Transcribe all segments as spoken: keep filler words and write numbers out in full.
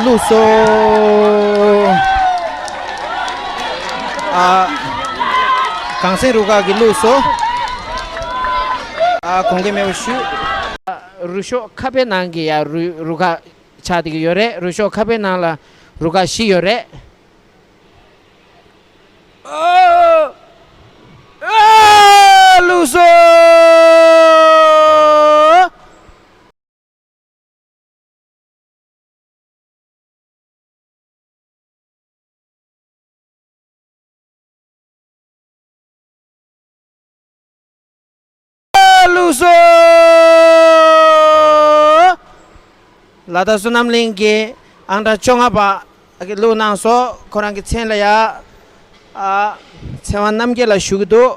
བླུགས་སོ། ཨ། གངས་སེང་རུ་ཁག་གིས་བླུགས་སོ། ཨ། དགོངས་འགལ་མེད་པ་ཞུ། རུ་ཤོག་ཁ་པའི་ནང་གི་ཡ་རུ་རུ་ཁག་ཆགས་བསྡད་ཀྱི་ཡོད་རེད། རུ་ཤོག་ཁ་པའི་ནང་ལ་རུ་ཁག་བཞི་ཡོད་རེད། ཨ། ཨ། བླུགས་སོ། བླུགས་སོ། ལ་དྭགས་བསོད་ནམས་གླིང་གི་ཨང་གྲངས་བཅོ་ལྔ་པ་གིས་བླུགས་གནང་སོང་། ཁོ་རང་གི་མཚན་ལ་ཡ། ཨ། ཚེ་དབང་རྣམ་རྒྱལ་ལགས་ཞུ་གི་འདུག།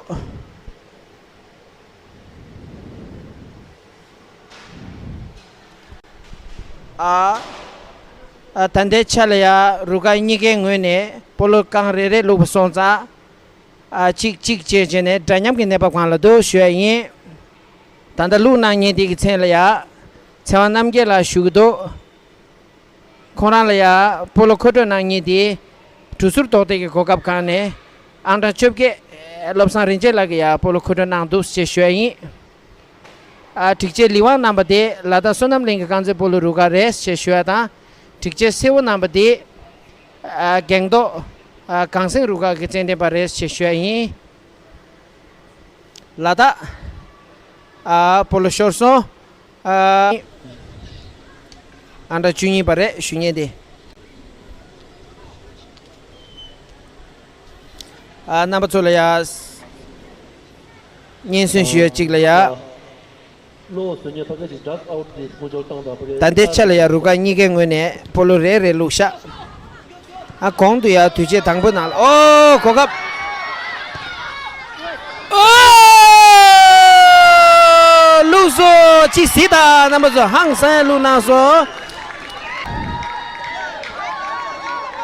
ཨ། ཨ། ད་ལྟའི་ཆ་ལ་ཡ་རུ་ཁག་གཉིས་ཀའི་ངོས་ནས་སྤོ་ལོ་རྐང་རེ་རེ་བླུགས་པ་སོང་ཙང་། ཨ། གཅིག་གཅིག་བྱས་བྱས་ནས་འདྲ་མཉམ་གྱི་གནས་བབ་སྒང་ལ་འདུག་ཞུ་ཡ་ཡིན། ད་ལྟ་བླུགས་གནང་མཁན་དེ་གི་མཚན་ལ་ཡ། ཚེ་དབང་རྣམ་རྒྱལ་ལགས་ཞུ་གི་འདུག། ཁོང་རང་ལ་ཡ་སྤོ་ལོ་མཁོ་སྤྲོད་གནང་མཁན་དེ་གྲུ་ཟུར་གཏོགས་ཐད་ཀྱི་གོ་སྐབས་སྒང་ནས་ཨང་གྲངས་བཅོ་བརྒྱད་བློ་བཟང་རིན་ཆེན་ལགས་ཀྱིས་ཡ་སྤོ་ལོ་མཁོ་སྤྲོད་གནང་འདུག་ཅེས་ཞུ་ཡ་ཡིན། ཨ། སྒྲིག་ཆས་ལི་ཝང་གནང་པ་དེ་ལ་དྭགས་བསོད་ནམས་གླིང་གི་རྐང་རྩེད་སྤོ་ལོ་རུ་ཁག་རེད་ཅེས་ཞུ་ཡ་དང་། སྒྲིག་ཆས་སེར་པོ་གནང་པ་དེ། ཨ། སྒེང་ཏོག། ཨ། གངས་སེང་རུ་ཁག་གི་རྩེད་འགྲན་པ་རེད་ཅེས་ཞུ་ཡ་ཡིན། ལ་དྭགས། ཨ། སྤོ་ལོ་ཤོར་སོང་། ཨ། ཨང་གྲངས་བཅུ་གཉིས་པ་རེད་ཞུ་མཁན་དེ། ཨ། རྣམ་པ་ཚོ་ལ་ཡ། སྙན་སེང་ཞུ་ཡ་གཅིག་ལ་ཡ། ད་ལྟའི་ཆ་ལ་ཡ་རུ་ཁག་གཉིས་ཀའི་ངོས་ནས་སྤོ་ལོ་རེ་རེ་བླུགས་ཤག། ཨ། གོང་དུ་ཡ་དུས་ཆེན་དང་པོའི་ནང་ལ། ཨོ། གོ་སྐབས། ཨོ། བླུགས་སོ། གཅིག་གཟིགས་དང་། རྣམ་པ་ཚོ་ཧང་སང་ཡ་བླུགས་གནང་སོང་།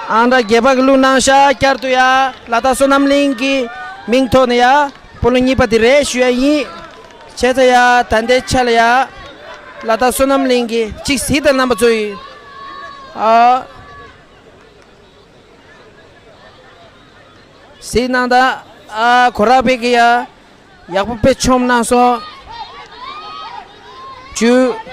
ཨང་གྲངས་བརྒྱད་པ་གིས་བླུགས་གནང་ཤག། བསྐྱར་དུ་ཡ་ལ་དྭགས་བསོད་ནམས་གླིང་གི་མིང་ཐོག་ནས་ཡ་སྤོ་ལོ་གཉིས་པ་དེ་རེད་ཞུ་ཡ་ཡིན། བྱས་ཙང་ཡ་ད་ལྟའི་ཆ་ལ་ཡ་ལ་དྭགས་བསོད་ནམས་གླིང་གི། གཅིག་གཟིགས་དང་རྣམ་པ་ཚོ་ཡིས། ཨ། གཟིགས་གནང་དང་། ཨ། གོ་ར་བེ་གི་ཡ་ཡག་པོ་དཔེ་མཆོང་གནང་སོང་། བཅུ།